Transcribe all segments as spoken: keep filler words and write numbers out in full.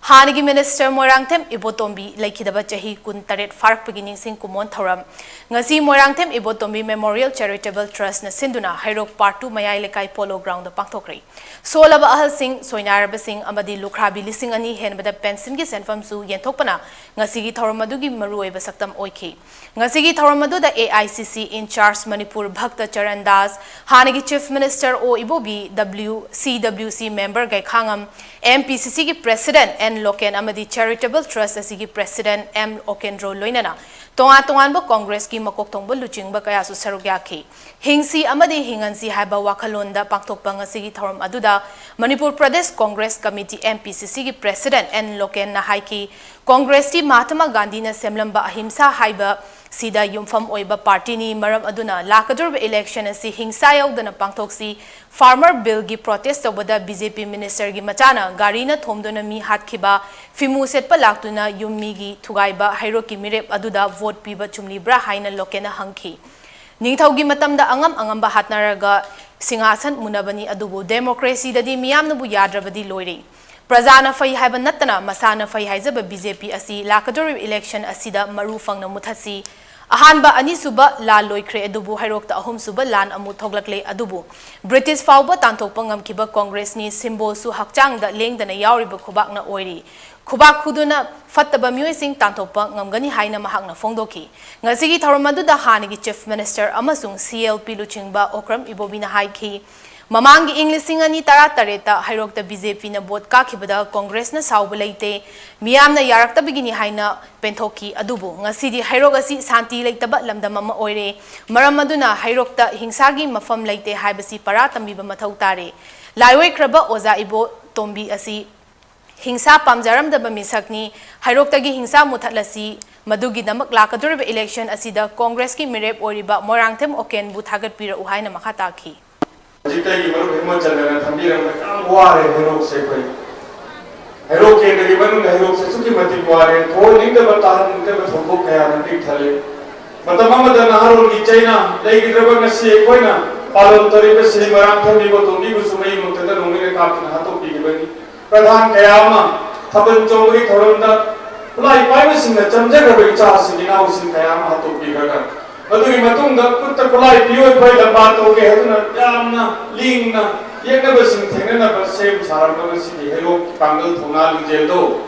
ꯍꯥꯟꯅꯒꯤ ꯃꯤꯅꯤꯁꯇꯔ ꯃꯣꯏꯔꯥꯡꯊꯦꯝ ꯏꯕꯣꯇꯣꯝꯕꯤ ꯂꯩꯈꯤꯗꯕ ꯆꯍꯤ ꯀꯨꯟꯇꯔꯦꯠ ꯐꯥꯔꯛꯄꯒꯤ ꯅꯤꯡꯁꯤꯡ ꯀꯨꯝꯑꯣꯟ ꯊꯧꯔꯝ ꯉꯁꯤ ꯃꯣꯏꯔꯥꯡꯊꯦꯝ ꯏꯕꯣꯇꯣꯝꯕꯤ ꯃꯦꯃꯣꯔꯤꯌꯦꯜ ꯆꯦꯔꯤꯇꯦꯕꯜ ꯇ꯭ꯔꯁꯅ ꯁꯤꯟꯗꯨꯅ ꯍꯩꯔꯣꯛ ꯄꯥꯔꯠ ꯇꯨ ꯃꯌꯥꯏ ꯂꯩꯀꯥꯏ ꯄꯣꯂꯣ ꯒ꯭ꯔꯥꯎꯟꯗ ꯄꯥꯡꯊꯣꯛꯈ꯭ꯔꯦ꯫ ꯁꯣꯜꯂꯕ ꯑꯍꯜꯁꯤꯡ, ꯁꯣꯏꯅꯥꯏꯔꯕꯁꯤꯡ ꯑꯃꯗꯤ ꯂꯨꯈ꯭ꯔꯥꯕꯤ ꯂꯤꯁꯤꯡ ꯑꯅꯤ ꯍꯦꯟꯕꯗ ꯄꯦꯟꯁꯤꯟꯒꯤ ꯁꯦꯟꯐꯝꯁꯨ ꯌꯦꯟꯊꯣꯛꯄꯅ ꯉꯁꯤꯒꯤ ꯊꯧꯔꯝ ꯑꯗꯨꯒꯤ ꯃꯔꯨꯑꯣꯏꯕ ꯁꯛꯇꯝ ꯑꯣꯏꯈꯤ꯫ ꯉꯁꯤꯒꯤ ꯊꯧꯔꯝ ꯑꯗꯨꯗ ꯑꯦ ꯑꯥꯏ ꯁꯤ ꯁꯤ ꯏꯟꯆꯥꯔꯖ ꯃꯅꯤꯄꯨꯔ ꯚꯛꯇ ꯆꯔꯟ ꯗꯥꯁ, ꯍꯥꯟꯅꯒꯤ ꯆꯤꯐ ꯃꯤꯅꯤꯁꯇꯔ ꯑꯣ ꯏꯕꯣꯕꯤ, ꯗꯕ꯭ꯂꯤꯎ ꯁꯤ ꯗꯕ꯭ꯂꯤꯎ ꯁꯤ ꯃꯦꯝꯕꯔ ꯒꯩꯈꯥꯉꯝ, ꯑꯦꯝ ꯄꯤ ꯁꯤ ꯁꯤꯒꯤ ꯄ꯭ꯔꯦꯁꯤꯗꯦꯟꯠ ꯑꯦꯟ ꯂꯣꯀꯦꯟ ꯑꯃꯗꯤ ꯆꯦꯔꯤꯇꯦꯕꯜ ꯇ꯭ꯔꯁ ꯑꯁꯤꯒꯤ ꯄ꯭ꯔꯦꯁꯤꯗꯦꯟꯠ ꯑꯦꯝ ꯑꯣꯀꯦꯟꯗ꯭ꯔꯣ ꯂꯣꯏꯅꯅ ꯇꯣꯉꯥꯟ ꯇꯣꯉꯥꯟꯕ ꯀꯣꯡꯒ꯭ꯔꯦꯁꯀꯤ ꯃꯀꯣꯛ ꯊꯣꯡꯕ ꯂꯨꯆꯤꯡꯕ ꯀꯌꯥꯁꯨ ꯁꯔꯨꯛ ꯌꯥꯈꯤ꯫ ꯍꯤꯡꯁꯤ ꯑꯃꯗꯤ ꯍꯤꯡꯍꯟꯁꯤ ꯍꯥꯏꯕ ꯋꯥꯈꯜꯂꯣꯟꯗ ꯄꯥꯡꯊꯣꯛꯄ ꯉꯁꯤꯒꯤ ꯊꯧꯔꯝ ꯑꯗꯨꯗ Manipur Pradesh Congress committee, M P ꯁꯤ ꯁꯤꯒꯤ ꯄ꯭ꯔꯦꯁꯤꯗꯦꯟꯠ ꯑꯦꯟ ꯂꯣꯀꯦꯟꯅ ꯍꯥꯏꯈꯤ, ꯀꯣꯡꯒ꯭ꯔꯦꯁꯇꯤ ꯃꯍꯥꯇꯃꯥ ꯒꯥꯟꯙꯤꯅ ꯁꯦꯝꯂꯝꯕ ꯑꯍꯤꯝꯁꯥ ꯍꯥꯏꯕ ꯁꯤꯗ ꯌꯨꯝꯐꯝ ꯑꯣꯏꯕ ꯄꯥꯔꯇꯤꯅꯤ꯫ ꯃꯔꯝ ꯑꯗꯨꯅ ꯂꯥꯛꯀꯗꯧꯔꯤꯕ ꯏꯂꯦꯛꯁꯟ ꯑꯁꯤ ꯍꯤꯡꯁꯥ ꯌꯥꯎꯗꯅ ꯄꯥꯡꯊꯣꯛꯁꯤ꯫ ꯐꯥꯔꯃꯔ ꯕꯤꯜꯒꯤ ꯄ꯭ꯔꯣꯇꯦꯁ ꯇꯧꯕꯗ ꯕꯤ ꯖꯦ ꯄꯤ ꯃꯤꯅꯤꯁꯇꯔꯒꯤ ꯃꯆꯥꯅ ꯒꯥꯔꯤꯅ ꯊꯣꯝꯗꯨꯅ ꯃꯤ ꯍꯥꯠꯈꯤꯕ, ꯐꯤꯃꯨ ꯁꯦꯠꯄ ꯂꯥꯛꯇꯨꯅ ꯌꯨꯝ ꯃꯤꯒꯤ ꯊꯨꯒꯥꯏꯕ ꯍꯩꯔꯣꯛꯀꯤ ꯃꯤꯔꯦꯞ ꯑꯗꯨꯗ ꯚꯣꯠ ꯄꯤꯕ ꯆꯨꯝꯂꯤꯕ꯭ꯔꯥ ꯍꯥꯏꯅ ꯂꯣꯀꯦꯟꯅ ꯍꯪꯈꯤ꯫ ꯅꯤꯡꯊꯧꯒꯤ ꯃꯇꯝꯗ ꯑꯉꯝ ꯑꯉꯝꯕ ꯍꯥꯠꯅꯔꯒ ꯁꯤꯡꯍꯥꯁꯟ ꯃꯨꯟꯅꯕꯅꯤ, ꯑꯗꯨꯕꯨ ꯗꯦꯃꯣꯀ꯭ꯔꯦꯁꯤꯗꯗꯤ ꯃꯤꯌꯥꯝꯅꯕꯨ ꯌꯥꯗ꯭ꯔꯕꯗꯤ ꯂꯣꯏꯔꯦ꯫ ꯄ꯭ꯔꯖꯥꯅ ꯐꯩ ꯍꯥꯏꯕ ꯅꯠꯇꯅ ꯃꯁꯥꯅ ꯐꯩ ꯍꯥꯏꯖꯕ ꯕꯤ ꯖꯦ ꯄꯤ ꯑꯁꯤ ꯂꯥꯛꯀꯗꯧꯔꯤꯕ ꯏꯂꯦꯛꯁꯟ ꯑꯁꯤꯗ ꯃꯔꯨ ꯐꯪꯅ ꯃꯨꯊꯠꯁꯤ꯫ ꯑꯍꯥꯟꯕ, ꯑꯅꯤꯁꯨꯕ ꯂꯥꯟ ꯂꯣꯏꯈ꯭ꯔꯦ, ꯑꯗꯨꯕꯨ ꯍꯩꯔꯣꯛꯇ ꯑꯍꯨꯝꯁꯨꯕ ꯂꯥꯟ ꯑꯃꯨꯛ ꯊꯣꯛꯂꯛꯂꯦ꯫ ꯑꯗꯨꯕꯨ ꯕ꯭ꯔꯤꯇꯤꯁ ꯐꯥꯎꯕ ꯇꯥꯟꯊꯣꯛꯄ ꯉꯝꯈꯤꯕ ꯀꯣꯡꯒ꯭ꯔꯦꯁꯅꯤ꯫ ꯁꯤꯝꯕꯣꯜꯁꯨ ꯍꯛꯆꯥꯡꯗ ꯂꯦꯡꯗꯅ ꯌꯥꯎꯔꯤꯕ ꯈꯨꯕꯥꯛꯅ ꯑꯣꯏꯔꯤ꯫ ꯈꯨꯕꯥꯛ ꯈꯨꯗꯨꯅ ꯐꯠꯇꯕ ꯃꯤꯑꯣꯏꯁꯤꯡ ꯇꯥꯟꯊꯣꯛꯄ ꯉꯝꯒꯅꯤ ꯍꯥꯏꯅ ꯃꯍꯥꯛꯅ ꯐꯣꯡꯗꯣꯛꯈꯤ꯫ ꯉꯁꯤꯒꯤ ꯊꯧꯔꯝ ꯑꯗꯨꯗ ꯍꯥꯟꯅꯒꯤ ꯆꯤꯐ ꯃꯤꯅꯤꯁꯇꯔ ꯑꯃꯁꯨꯡ ꯁꯤ ꯑꯦꯜ ꯄꯤ ꯂꯨꯆꯤꯡꯕ ꯑꯣꯀ꯭ꯔꯝ ꯏꯕꯣꯕꯤꯅ ꯍꯥꯏꯈꯤ, ꯃꯃꯥꯡꯒꯤ ꯏꯪ ꯂꯤꯁꯤꯡ ꯑꯅꯤ ꯇꯔꯥꯇꯔꯦꯠꯇ ꯍꯩꯔꯣꯛꯇ ꯕꯤ ꯖꯦ ꯄꯤꯅ ꯚꯣꯠ ꯀꯥꯈꯤꯕꯗ ꯀꯣꯡꯒ꯭ꯔꯦꯁꯅ ꯁꯥꯎꯕ ꯂꯩꯇꯦ, ꯃꯤꯌꯥꯝꯅ ꯌꯥꯔꯛꯇꯕꯒꯤꯅꯤ ꯍꯥꯏꯅ ꯄꯦꯟꯊꯣꯛꯈꯤ꯫ ꯑꯗꯨꯕꯨ ꯉꯁꯤꯗꯤ ꯍꯩꯔꯣꯛ ꯑꯁꯤ ꯁꯥꯟꯇꯤ ꯂꯩꯇꯕ ꯂꯝꯗꯝ ꯑꯃ ꯑꯣꯏꯔꯦ꯫ ꯃꯔꯝ ꯑꯗꯨꯅ ꯍꯩꯔꯣꯛꯇ ꯍꯤꯡꯁꯥꯒꯤ ꯃꯐꯝ ꯂꯩꯇꯦ ꯍꯥꯏꯕꯁꯤ ꯄꯔꯥ ꯇꯝꯕꯤꯕ ꯃꯊꯧ ꯇꯥꯔꯦ꯫ ꯂꯥꯏꯑꯣꯏꯈ꯭ꯔꯕ ꯑꯣꯖꯥ ꯏꯕꯣꯇꯣꯝꯕꯤ ꯑꯁꯤ ꯍꯤꯡꯁꯥ ꯄꯥꯝꯖꯔꯝꯗꯕ ꯃꯤꯁꯛꯅꯤ꯫ ꯍꯩꯔꯣꯛꯇꯒꯤ ꯍꯤꯡꯁꯥ ꯃꯨꯊꯠꯂꯁꯤ꯫ ꯃꯗꯨꯒꯤꯗꯃꯛ ꯂꯥꯛꯀꯗꯧꯔꯤꯕ ꯏꯂꯦꯛꯁꯟ ꯑꯁꯤꯗ ꯀꯣꯡꯒ꯭ꯔꯦꯁꯀꯤ ꯃꯤꯔꯦꯞ ꯑꯣꯏꯔꯤꯕ ꯃꯣꯏꯔꯥꯡꯊꯦꯝ ꯑꯣꯀꯦꯟꯕꯨ ꯊꯥꯒꯠꯄꯤꯔꯛꯎ ꯍꯥꯏꯅ ꯃꯈꯥ ꯇꯥꯈꯤ꯫ ꯍꯧꯖꯤꯛꯇꯒꯤ ꯃꯔꯨꯞ ꯍꯦꯃꯟꯆꯟꯗ꯭ꯔꯅ ꯊꯝꯕꯤꯔꯝꯕ ꯌꯥꯝ ꯋꯥꯔꯦ ꯍꯩꯔꯣꯛꯁꯦ ꯑꯩꯈꯣꯏ꯫ ꯍꯩꯔꯣꯛ ꯀꯦꯟꯗ꯭ꯔꯒꯤ ꯃꯅꯨꯡꯗ ꯍꯩꯔꯣꯛꯁꯦ ꯑꯁꯨꯛꯀꯤ ꯃꯇꯤꯛ ꯋꯥꯔꯦ꯫ ꯊꯣꯛꯍꯟꯅꯤꯡꯗꯕ, ꯇꯥꯍꯟꯅꯤꯡꯗꯕ ꯊꯧꯗꯣꯛ ꯀꯌꯥꯅ ꯄꯤꯛ ꯊꯜꯂꯦ꯫ ꯃꯇꯝ ꯑꯃꯗ ꯅꯍꯥꯔꯣꯜꯒꯤ ꯆꯩꯅ ꯂꯩꯈꯤꯗ꯭ꯔꯕ ꯉꯁꯤ ꯑꯩꯈꯣꯏꯅ ꯄꯥꯂꯣꯟ ꯇꯧꯔꯤꯕꯁꯤ ꯃꯣꯏꯔꯥꯡꯊꯦꯝ ꯏꯕꯣꯇꯣꯝꯕꯤꯕꯨꯁꯨ ꯃꯩ ꯃꯨꯛꯇꯗ ꯅꯣꯡꯃꯩꯅ ꯀꯥꯞꯇꯨꯅ ꯍꯥꯠꯇꯣꯛꯄꯤꯈꯤꯕꯅꯤ꯫ ꯄ꯭ꯔꯙꯥꯟ ꯀꯌꯥ ꯑꯃ ꯊꯥꯕꯜ ꯆꯣꯡꯕꯒꯤ ꯊꯧꯔꯝꯗ ꯈꯨꯠꯂꯥꯏ ꯄꯥꯏꯕꯁꯤꯡꯅ ꯆꯝꯖꯈ꯭ꯔꯕ ꯏꯆꯥꯁꯤꯡ ꯏꯅꯥꯎꯁꯤꯡ ꯀꯌꯥ ꯑꯃ ꯍꯥꯠꯇꯣꯛꯄꯤꯈ꯭ꯔꯒ, ꯃꯗꯨꯒꯤ ꯃꯇꯨꯡꯗ ꯈꯨꯠꯇ ꯈꯨꯠꯂꯥꯏ ꯄꯤꯑꯣꯏ ꯈꯣꯏ ꯂꯝꯕꯥ ꯇꯧꯒꯦ ꯍꯥꯏꯗꯨꯅ ꯌꯥꯝꯅ ꯂꯤꯡꯅ ꯌꯦꯛꯅꯕꯁꯤꯡ ꯊꯦꯡꯅꯅꯕ ꯁꯦꯝ ꯁꯥꯔꯝꯕ ꯉꯁꯤꯒꯤ ꯍꯩꯔꯣꯛ ꯄꯥꯡꯒꯜ ꯊꯧꯅꯥ ꯂꯤꯡꯖꯦꯜꯗꯣ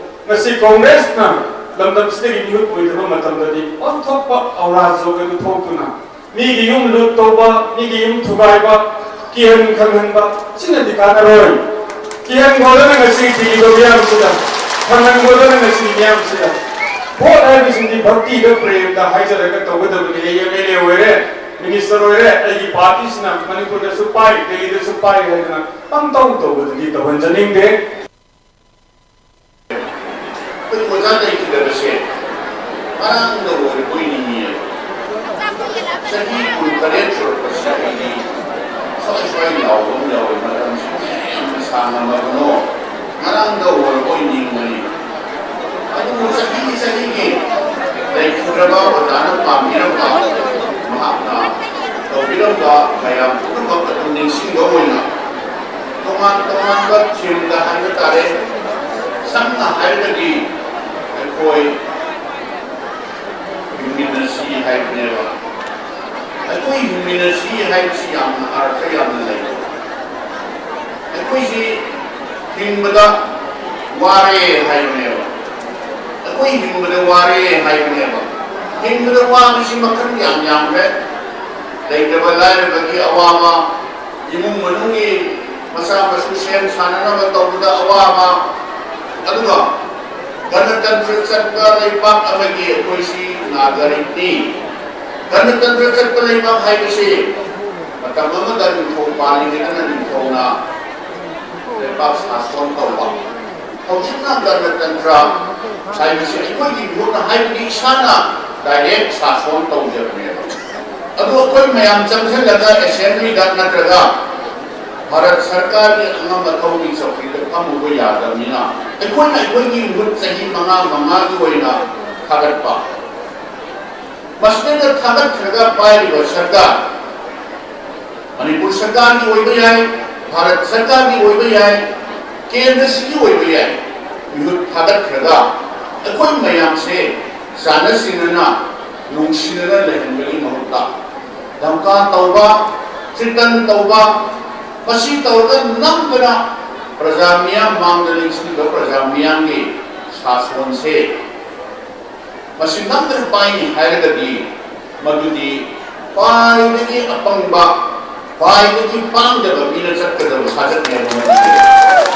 ꯉꯁꯤ ꯀꯣꯡꯒ꯭ꯔꯦꯁꯅ ꯂꯝꯗꯝꯁꯤꯗꯒꯤ ꯃꯤꯍꯨꯠ ꯑꯣꯏꯗꯕ ꯃꯇꯝꯗꯗꯤ ꯑꯣꯟꯊꯣꯛꯄ ꯑꯧꯔꯥ ꯖꯣꯛ ꯑꯗꯨ ꯊꯣꯛꯇꯨꯅ ꯃꯤꯒꯤ ꯌꯨꯝ ꯂꯨꯠ ꯇꯧꯕ, ꯃꯤꯒꯤ ꯌꯨꯝ ꯊꯨꯒꯥꯏꯕ, ꯀꯤꯍꯟ ꯈꯪꯍꯟꯕ, ꯁꯤꯅꯗꯤ ꯀꯥꯟꯅꯔꯣꯏ꯫ ꯀꯤꯍꯟ ꯈꯣꯠꯍꯟꯅ ꯉꯁꯤ ꯊꯤꯔꯤꯕ ꯃꯤꯌꯥꯝꯁꯤꯗ, ꯈꯪꯍꯟ ꯈꯣꯠꯍꯟꯅ ꯉꯁꯤ ꯃꯤꯌꯥꯝꯁꯤꯗ, ꯚꯣꯠ ꯍꯥꯏꯕꯁꯤꯗꯤ ꯚꯛꯇꯤꯗ, ꯄ꯭ꯔꯦꯝꯗ ꯍꯥꯏꯖꯔꯒ ꯇꯧꯒꯗꯕꯅꯤ꯫ ꯑꯩ ꯑꯦꯝ ꯑꯦꯜ ꯑꯦ ꯑꯣꯏꯔꯦ, ꯃꯤꯅꯤꯁꯇꯔ ꯑꯣꯏꯔꯦ, ꯑꯩꯒꯤ ꯄꯥꯔꯇꯤꯁꯤꯅ ꯃꯅꯤꯄꯨꯔꯗꯁꯨ ꯄꯥꯏ, ꯗꯦꯜꯂꯤꯗꯁꯨ ꯄꯥꯏ ꯍꯥꯏꯗꯅ ꯄꯪꯇꯧ ꯇꯧꯕꯗꯨꯗꯤ ꯇꯧꯍꯟꯖꯅꯤꯡꯗꯦ꯫ ꯑꯩꯈꯣꯏ ꯑꯣꯖꯥ ꯂꯩꯈꯤꯗꯕꯁꯦ ꯉꯔꯥꯡꯗ ꯑꯣꯏꯔꯕꯣꯏ ꯅꯤꯡꯉꯤꯑꯕ꯫ ꯆꯍꯤ ꯀꯨꯟꯇꯔꯦꯠ ꯁꯨꯔꯛꯄꯁꯤꯗ ꯑꯩꯗꯤ ꯁ꯭ꯋꯥꯏ ꯁ꯭ꯋꯥꯏ ꯂꯥꯎꯕ ꯑꯃ ꯌꯥꯎꯋꯦ꯫ ꯃꯇꯝꯁꯤ ꯌꯥꯝꯅ ꯁꯥꯡꯉꯝꯃꯕꯅꯣ, ꯉꯔꯥꯡꯗ ꯑꯣꯏꯔꯕꯣꯏ ꯅꯤꯡꯕꯅꯤ꯫ ꯑꯗꯨꯕꯨ ꯆꯍꯤ ꯆꯍꯤꯒꯤ ꯂꯩꯈꯤꯗ꯭ꯔꯕ ꯑꯣꯖꯥꯅ ꯄꯥꯝꯕꯤꯔꯝꯕ, ꯃꯍꯥꯛꯅ ꯇꯧꯕꯤꯔꯝꯕ ꯃꯌꯥꯝ ꯄꯨꯝꯅꯃꯛ ꯑꯗꯨꯝ ꯅꯤꯡꯁꯤꯡꯕ ꯑꯣꯏꯅ ꯇꯣꯉꯥꯟ ꯇꯣꯉꯥꯟꯕ ꯐꯤꯜꯗ ꯍꯥꯏꯕ ꯇꯥꯔꯦ꯫ ꯁꯝꯅ ꯍꯥꯏꯔꯒꯗꯤ ꯑꯩꯈꯣꯏ ꯍꯤꯡꯃꯤꯟꯅꯁꯤ ꯍꯥꯏꯕꯅꯦꯕ꯫ ꯑꯩꯈꯣꯏ ꯍꯤꯡꯃꯤꯟꯅꯁꯤ ꯍꯥꯏꯕꯁꯤ ꯌꯥꯝꯅ ꯑꯔꯊ ꯌꯥꯝꯅ ꯂꯩ꯫ ꯑꯩꯈꯣꯏꯁꯤ ꯍꯤꯡꯕꯗ ꯋꯥꯔꯦ ꯍꯥꯏꯕꯅꯦꯕ꯫ ꯑꯩꯈꯣꯏ ꯍꯤꯡꯕꯗ ꯋꯥꯔꯦ ꯍꯥꯏꯕꯅꯦꯕ꯫ ꯍꯤꯡꯕꯗ ꯋꯥꯕꯁꯤ ꯃꯈꯜ ꯌꯥꯝ ꯌꯥꯝꯈ꯭ꯔꯦ꯫ ꯂꯩꯇꯕ ꯂꯥꯏꯔꯕꯒꯤ ꯑꯋꯥꯕ, ꯏꯃꯨꯡ ꯃꯅꯨꯡꯒꯤ ꯃꯆꯥ ꯃꯁꯨ ꯁꯦꯝ ꯁꯥꯅꯅꯕ ꯇꯧꯕꯗ ꯑꯋꯥꯕ, ꯑꯗꯨꯒ ꯒꯅꯇꯟꯇ꯭ꯔ ꯆꯠꯄ ꯂꯩꯕꯥꯛ ꯑꯃꯒꯤ ꯑꯩꯈꯣꯏꯁꯤ ꯅꯥꯒꯔꯤꯛꯅꯤ꯫ ꯒꯅꯇꯟꯇ꯭ꯔ ꯆꯠꯄ ꯂꯩꯕꯥꯛ ꯍꯥꯏꯕꯁꯤ ꯃꯇꯝ ꯑꯃꯗ ꯅꯤꯡꯊꯧ ꯄꯥꯜꯂꯤꯉꯩꯗꯅ ꯅꯤꯡꯊꯧꯅ ꯂꯩꯕꯥꯛ ꯁꯥꯁꯣꯟ ꯇꯧꯕ, ꯍꯧꯖꯤꯛꯅ ꯒꯅꯇꯟꯇ꯭ꯔ ꯍꯥꯏꯕꯁꯤ ꯑꯩꯈꯣꯏꯒꯤ ꯚꯣꯠꯅ, ꯍꯥꯏꯕꯗꯤ ꯏꯁꯥꯅ ꯗꯥꯏꯔꯦꯛ ꯁꯥꯁꯣꯟ ꯇꯧꯖꯕꯅꯦꯕ꯫ ꯑꯗꯨ ꯑꯩꯈꯣꯏ ꯃꯌꯥꯝ ꯆꯪꯁꯤꯜꯂꯒ ꯑꯦꯁꯦꯝꯕ꯭ꯂꯤꯗ ꯅꯠꯇ꯭ꯔꯒ ꯚꯥꯔꯠ ꯁꯔꯀꯥꯔꯒꯤ ꯑꯉꯝ ꯑꯊꯧꯒꯤ ꯆꯧꯀ꯭ꯔꯤꯗ ꯐꯝꯃꯨꯕ ꯌꯥꯗꯕꯅꯤꯅ, ꯑꯩꯈꯣꯏꯅ ꯑꯩꯈꯣꯏꯒꯤ ꯃꯍꯨꯠ ꯆꯍꯤ ꯃꯉꯥ ꯃꯉꯥꯒꯤ ꯑꯣꯏꯅ ꯊꯥꯒꯠꯄ, ꯃꯁꯤꯗꯩꯗ ꯊꯥꯒꯠꯈ꯭ꯔꯒ ꯄꯥꯏꯔꯤꯕ ꯁꯔꯀꯥꯔ, ꯃꯅꯤꯄꯨꯔ ꯁꯔꯀꯥꯔꯒꯤ ꯑꯣꯏꯕ ꯌꯥꯏ, ꯚꯥꯔꯠ ꯁꯔꯀꯥꯔꯒꯤ ꯑꯣꯏꯕ ꯌꯥꯏ, ꯀꯦꯟꯗ꯭ꯔꯁꯤꯒꯤ ꯑꯣꯏꯕ ꯌꯥꯏ, ꯃꯤꯍꯨꯠ ꯊꯥꯒꯠꯈ꯭ꯔꯒ ꯑꯩꯈꯣꯏ ꯃꯌꯥꯝꯁꯦ ꯆꯥꯟꯅ ꯁꯤꯟꯅꯅ ꯅꯨꯡꯁꯤꯅꯅ ꯂꯩꯍꯟꯕꯒꯤ ꯃꯍꯨꯠꯇ ꯙꯝꯀꯥ ꯇꯧꯕ, ꯊ꯭ꯔꯤꯇꯟ ꯇꯧꯕ, ꯃꯁꯤ ꯇꯧꯔꯒ ꯅꯝꯗꯅ ꯄ꯭ꯔꯖꯥ ꯃꯤꯌꯥꯝ ꯃꯥꯡꯗ ꯂꯦꯡꯁꯤꯟꯕ ꯄ꯭ꯔꯖꯥ ꯃꯤꯌꯥꯝꯒꯤ ꯁꯥꯁꯣꯟꯁꯦ ꯃꯁꯤ ꯅꯝꯗꯅ ꯄꯥꯏꯅꯤ ꯍꯥꯏꯔꯒꯗꯤ ꯃꯗꯨꯗꯤ ꯈ꯭ꯋꯥꯏꯗꯒꯤ ꯑꯄꯪꯕ, ꯈ꯭ꯋꯥꯏꯗꯒꯤ ꯄꯥꯡꯗꯕ ꯃꯤꯅ ꯆꯠꯀꯗꯕ ꯁꯥꯖꯠꯅꯦꯕ ꯃꯗꯨꯗꯤ꯫